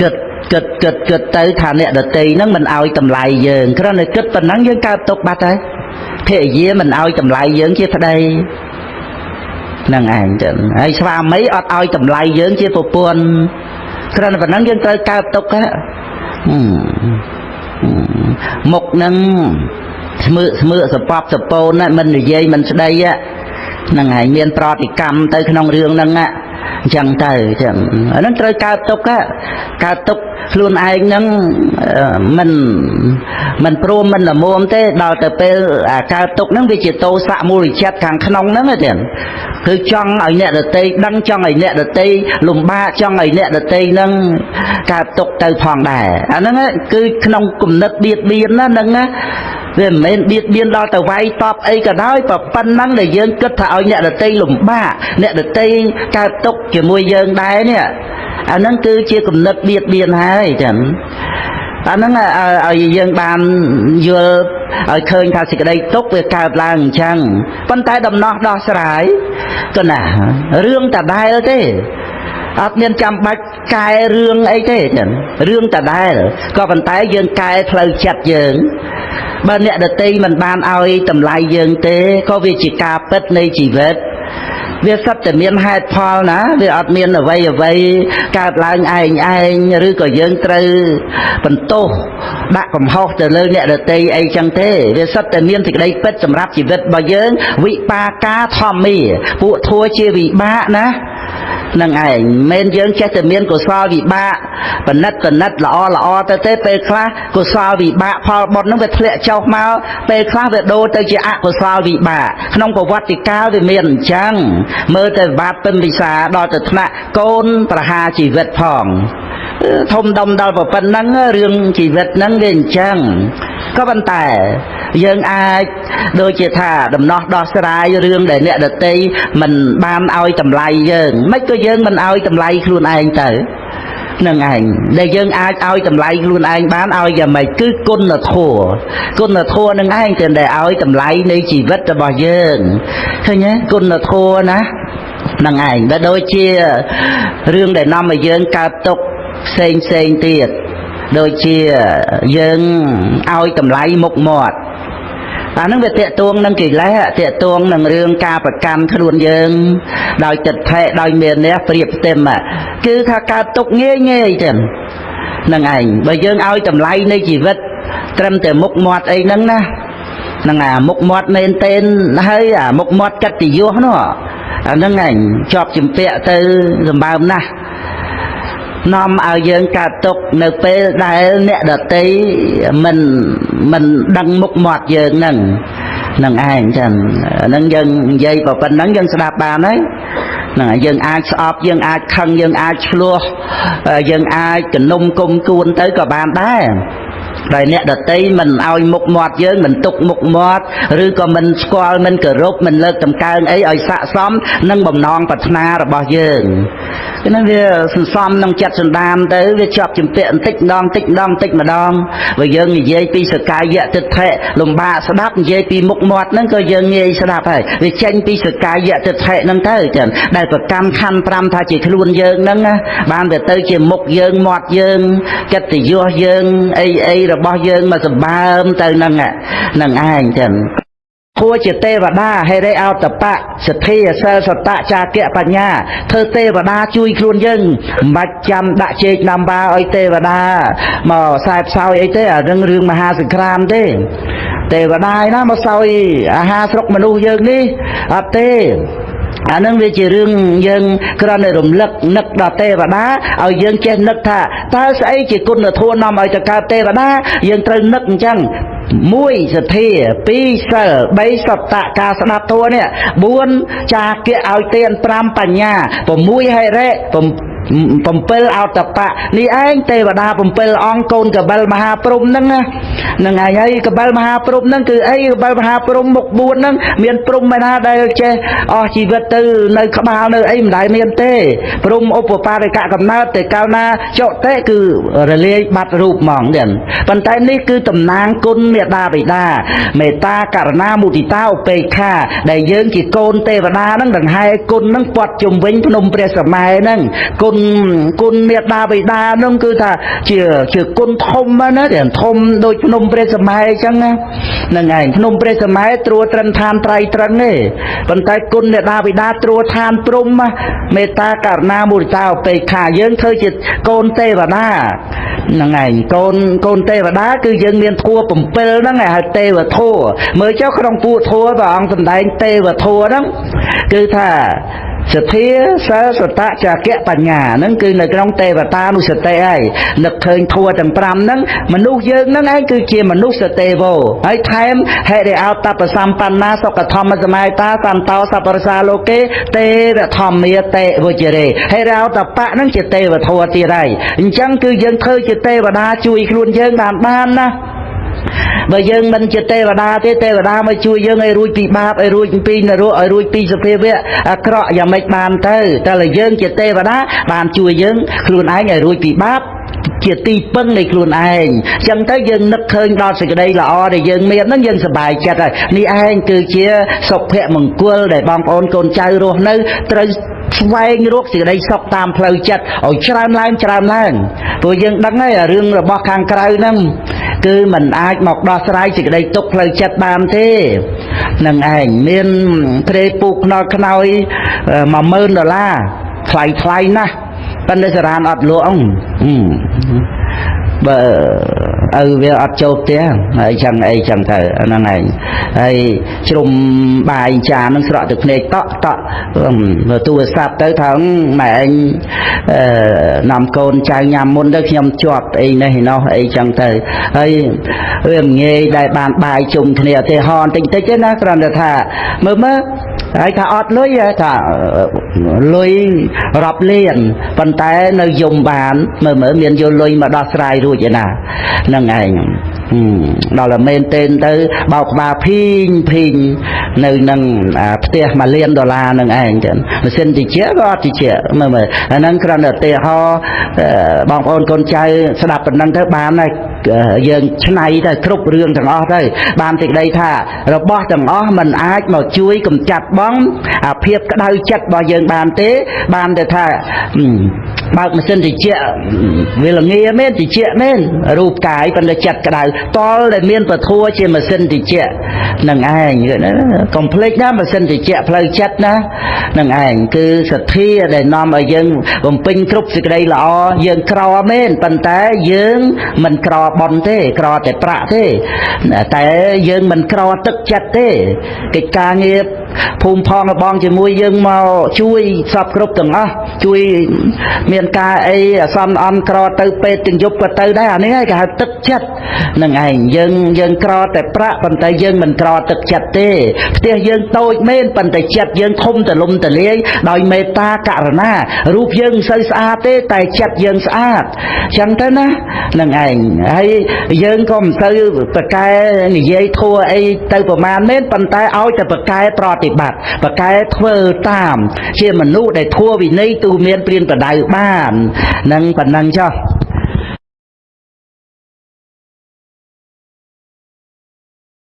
គិតគិតគិតគិតទៅថាអ្នកដតីហ្នឹងមិនឲ្យតម្លៃយើងគ្រាន់តែគិតប៉ុណ្ណឹងយើងកើតទុកបាត់ហើយភរិយាមិនឲ្យតម្លៃយើងជាប្តីហ្នឹងឯងចឹងហើយស្វាមីអត់ឲ្យតម្លៃយើងជាប្រពន្ធគ្រាន់តែប៉ុណ្ណឹងយើងត្រូវកើតទុកហ៎មុខហ្នឹងស្មើស្មើសពប់សពូនណាមិននិយាយមិនស្ដីហ្នឹងហើយមានប្រតិកម្មទៅក្នុងរឿងហ្នឹងអញ្ចឹងទៅអញ្ចឹងអាហ្នឹងត្រូវកើតទុកកើតទុកខ្លួនឯងហ្នឹងមិនមិនព្រមមិនល្មមទេដល់ទៅពេលអាកើតទុកហ្នឹងវាជាទោសៈមូលចិត្តខាងក្នុងហ្នឹងទេគឺចង់ឲ្យអ្នកដតីដឹងចង់ឲ្យអ្នកដតីលំបាកចង់ឲ្យអ្នកដតីហ្នឹងកើតទុកទៅផងដែរអាហ្នឹងគឺក្នុងគំនិតបៀតបៀនណាហ្នឹងណាវាមិនមែនបៀតបៀនដល់ទៅវាយតបអីក៏ដោយប៉ុណ្ណឹងដែលយើងគិតថាឲ្យអ្នកដតីលំបាកអ្នកដតីកើតទុកជាមួយយើងដែរនេះអាហ្នឹងគឺជាគំនិតបៀតបៀនហើយចឹងអាហ្នឹងឲ្យយើងបានយល់ឲ្យឃើញថាសេចក្តីទុកវាកើតឡើងអញ្ចឹងប៉ុន្តែដំណោះដោះស្រាយក៏ណារឿងដដែលទេអត់មានចាំបាច់កែរឿងអីទេចឹងរឿងដដែលក៏ប៉ុន្តែយើងកែផ្លូវចិត្តយើងបើអ្នកដតីមិនបានឲ្យតម្លៃយើងទេក៏វាជាការពិតនៃជីវិតវាសិតតែមានហេតុផលណាវាអត់មានអ្វីអ្វីកើតឡើងឯងឯងឬក៏យើងត្រូវបន្ទោសដាក់កំហុសទៅលើអ្នកដតីអីចឹងទេវាសិតតែមានសេចក្តីពិតសម្រាប់ជីវិតរបស់យើងវិបាកាធម្មាពួកធัวជាវិបាកណានឹងឯងមិនយើងចេះតែមានកុសលវិបាកបណិតបណិតល្អល្អទៅទេពេលខ្លះកុសលវិបាកផលបុណ្យហ្នឹងវាធ្លាក់ចុះមកពេលខ្លះវាដូរទៅជាអកុសលវិបាកក្នុងប្រវត្តិកាលវាមានអញ្ចឹងមើលទៅបាបពិមពិសាដល់ទៅថ្នាក់កូនប្រហារជីវិតផងធំដុំដល់ប៉ុណ្ណឹងរឿងជីវិតហ្នឹងវាអញ្ចឹងក៏ប៉ុន្តែយើងអាចដូចជាថាដំណោះដោះស្រាយរឿងដែលអ្នកដតីមិនបានឲ្យតម្លៃយើងមិនក៏យើងមិនឲ្យតម្លៃខ្លួនឯងទៅនឹងឯងដែលយើងអាចឲ្យតម្លៃខ្លួនឯងបានឲ្យយ៉ាងម៉េចគឺគុណធម៌គុណធម៌នឹងឯងតែដែលឲ្យតម្លៃនៃជីវិតរបស់យើងឃើញទេគុណធម៌ណានឹងឯងដែលដូចជារឿងដែលនាំឲ្យយើងកើតទុក្ខផ្សេងផ្សេងទៀតដូចជាយើងឲ្យតម្លៃមុខមាត់អាហ្នឹងវាតេតួងនឹងកិលេសតេតួងនឹងរឿងការប្រកាន់ខ្លួនយើងដោយទិដ្ឋិដោយមានះប្រៀបផ្ទឹមគឺថាកើតទុកងាយងាយចឹងនឹងឯងបើយើងឲ្យតម្លៃនៃជីវិតត្រឹមតែមុខមាត់អីហ្នឹងណាហ្នឹងអាមុខមាត់មែនទែនហើយអាមុខមាត់កត្តិយសនោះអាហ្នឹងឯងជាប់ជំពាក់ទៅសម្បើមណាស់នាំឲ្យយើងកើតទុកនៅពេលដែលអ្នកដតីមិនដឹងមុខមាត់យើងហ្នឹងនឹងឯងចឹងហ្នឹងយើងនិយាយប៉ុណ្ណឹងយើងស្ដាប់បានហើយហ្នឹងយើងអាចស្អប់យើងអាចខឹងយើងអាចឆ្លោះយើងអាចកនុំគុំគួនទៅក៏បានដែរដែលអ្នកដតីមិនឲ្យមុខមាត់យើងមិនទុកមុខមាត់ឬក៏មិនស្គាល់មិនគោរពមិនលើកតម្កើងអីឲ្យស័កសមនឹងបំណងប្រាថ្នារបស់យើងគឺនឹងវាសន្សំក្នុងចិត្តសន្តានទៅវាជាប់ជំពាក់បន្តិចម្ដងតិចម្ដងតិចម្ដងបើយើងនិយាយពីសកាយទិដ្ឋិលំបាកស្ដាប់និយាយពីមុខមាត់ហ្នឹងក៏យើងងាយស្ដាប់ហើយវាចេញពីសកាយទិដ្ឋិហ្នឹងទៅចឹងដែលប្រកម្មខណ្ឌ5ថាជាខ្លួនយើងហ្នឹងណាបានវាទៅជាមុខយើងមាត់យើងកិត្តិយសយើងអីអីរបស់យើងមកសម្បើមទៅហ្នឹងហ្នឹងឯងចឹងគួរជាទេវតាហិរិអោតបៈសទ្ធាសិលសតៈចាគៈបញ្ញាធ្វើទេវតាជួយខ្លួនយើងមិនបាច់ចាំដាក់ជែកណាំវ៉ាឲ្យទេវតាមកខ្សែផ្សោយអីទេអានឹងរឿងមហាសង្គ្រាមទេទេវតាឯណាមកសោយអាហារស្រុកមនុស្សយើងនេះអត់ទេអានឹងវាជារឿងយើងគ្រាន់តែរំលឹកនឹកដល់ទេវតាឲ្យយើងចេះនឹកថាតើស្អីជាគុណធម៌នាំឲ្យទៅកើតទេវតាយើងត្រូវនឹកអញ្ចឹង1សទ្ធា2សិល3សតៈការស្ដាប់ធម៌នេះ4ចាគៈឲ្យទាន5បញ្ញា6ហិរិ7អោតបៈនេះឯងទេវតា7អង្គកូនកបិលមហាព្រំហ្នឹងហ្នឹងឯងហើយកបិលមហាព្រំហ្នឹងគឺអីកបិលមហាព្រំមុខ4ហ្នឹងមានព្រំឯណាដែលចេះអស់ជីវិតទៅនៅក្បាលនៅអីមិនដែលមានទេព្រំឧបបារិកកំណើតតែកាលណាចុតិគឺរលាយបាត់រូបហ្មងទៀតប៉ុន្តែនេះគឺតំណាងគុណមេដាបិតាមេត្តាករណាមុទិតាឧបេក្ខាដែលយើងជាកូនទេវតាហ្នឹងដង្ហែគុណហ្នឹងព័ទ្ធជុំវិញភ្នំព្រះសម័យហ្នឹងគុណ គុណគុណមេដាបិតាហ្នឹងគឺថាជាគុណធំណាធំដូចភ្នំព្រះសម័យអញ្ចឹងណាហ្នឹងឯងភ្នំព្រះសម័យត្រួតត្រឹមឋានត្រៃត្រឹងទេប៉ុន្តែគុណមេដាបិតាត្រួតឋានព្រំមេត្តាករុណាមុទិតាឧបេក្ខាយើងធ្វើជាកូនទេវតាហ្នឹងឯងកូនទេវតាគឺយើងមានធัว7ហ្នឹងឯងហៅទេវធัวមើលចុះក្នុងពួកធัวព្រះអង្គសម្ដែងទេវធัวហ្នឹងគឺថាសទ្ធាសិលសតៈចាគៈបញ្ញាហ្នឹងគឺនៅក្នុងទេវតានុសតិហើយនឹកឃើញធัวទាំង5ហ្នឹងមនុស្សយើងហ្នឹងឯងគឺជាមនុស្សទេវោហើយថែមហិរិអោតបសម្បណ្ណាសុខធម្មសម័យតាសន្តោសពរសាលោកេទេវធម្មាទេវជរេហិរិអោតបៈហ្នឹងជាទេវធัวទៀតហើយអញ្ចឹងគឺយើងធ្វើជាទេវតាជួយខ្លួនយើងបានណាបើយើងមិនជាទេវតាទេទេវតាមកជួយយើងឲ្យរួចពីបាបឲ្យរួចពីនរកឲ្យរួចពីសភាវៈអាក្រក់យ៉ាងម៉េចបានទៅតែយើងជាទេវតាបានជួយយើងខ្លួនឯងឲ្យរួចពីបាបជាទីពឹងនៃខ្លួនឯងអញ្ចឹងទៅយើងនឹកឃើញដល់សេចក្តីល្អដែលយើងមានហ្នឹងយើងសប្បាយចិត្តហើយនេះឯងគឺជាសុភមង្គលដែលបងប្អូនកូនចៅរស់នៅត្រូវស្វែងរកសេចក្តីសុខតាមផ្លូវចិត្តឲ្យច្រើនឡើងច្រើនឡើងព្រោះយើងដឹងហើយរឿងរបស់ខាងក្រៅហ្នឹងគឺมันអាចមកដោះស្រាយសេចក្តីទុក្ខផ្លូវចិត្តបានទេនឹងឯងមានព្រេពូកខ្នល់ខ្នើយ10000ដុល្លារថ្លៃថ្លៃណាស់ប៉ុន្តែសារ៉ានអត់លក់បើឪវាអត់ចូលផ្ទះហើយចឹងអីចឹងទៅហ្នឹងឯងហើយជ្រុំបាយចានហ្នឹងស្រក់ទឹកភ្នែកតក់តក់ទូរស័ព្ទទៅថាម៉ែឯងនាំកូនចៅញ៉ាំមុនទៅខ្ញុំជាប់អីនេះឯណោះអីចឹងទៅហើយវាមិនងាយដែលបានបាយជុំគ្នាទេហនតិចតិចទេណាគ្រាន់តែថាមើលមើលហើយថាអត់លុយថាលុយរាប់លានប៉ុន្តែនៅយំបានមើលមើលមានយកលុយមកដោះស្រាយរួចឯណាហ្នឹងឯងដល់តែមែនទែនទៅបោកក្បាលភីងភីងនៅនឹងផ្ទះ1លានដុល្លារនឹងឯងចឹងម៉ាស៊ីនតិចក៏អត់តិចមើលមើលអាហ្នឹងគ្រាន់តែឧទាហរណ៍បងប្អូនកូនចៅស្ដាប់ប៉ុណ្ណឹងទៅបានហើយយើងឆ្នៃទៅគ្រប់រឿងទាំងអស់ទៅបានសេចក្តីថារបស់ទាំងអស់มันអាចមកជួយកម្ចាត់បងអាភាពក្តៅចិត្តរបស់យើងបានទេបានតែថាបើកម៉ាស៊ីនតិចវាល្ងាមែនតិចមែនរូបកាយប៉ុន្តែចិត្តក្តៅតលដែលមានពធัวជាម៉ាស៊ីនតិចនឹងឯងកុំភ្លេចណាម៉ាស៊ីនតិចផ្លូវចិត្តណានឹងឯងគឺសទ្ធាដែលនាំឲ្យយើងបំពេញគ្រប់សេចក្តីល្អយើងក្រមែនប៉ុន្តែយើងមិនក្រប៉ុនទេក្រតែប្រាក់ទេតែយើងមិនក្រទឹកចិត្តទេកិច្ចការងារភូមិផងរបងជាមួយយើងមកជួយសពគ្រប់ទាំងអស់ជួយមានការអីអាសន្នអន់ក្រទៅពេទ្យទាំងយប់ក៏ទៅដែរអានេះឯងគេហៅទឹកចិត្តនឹងឯងយើងក្រតែប្រាក់ប៉ុន្តែយើងមិនក្រទឹកចិត្តទេផ្ទះយើងតូចមែនប៉ុន្តែចិត្តយើងធំទលំទលាយដោយមេត្តាករុណារូបយើងមិនសូវស្អាតទេតែចិត្តយើងស្អាតចឹងទៅណានឹងឯងហើយយើងក៏មិនសូវប្រកែនិយាយធัวអីទៅប្រមាណមែនប៉ុន្តែឲ្យតែប្រកែប្រតិបត្តិប្រកែធ្វើតាមជាមនុស្សដែលធัวវិន័យទូមានព្រានបដៅបាននឹងប៉ុណ្ណឹងចុះ។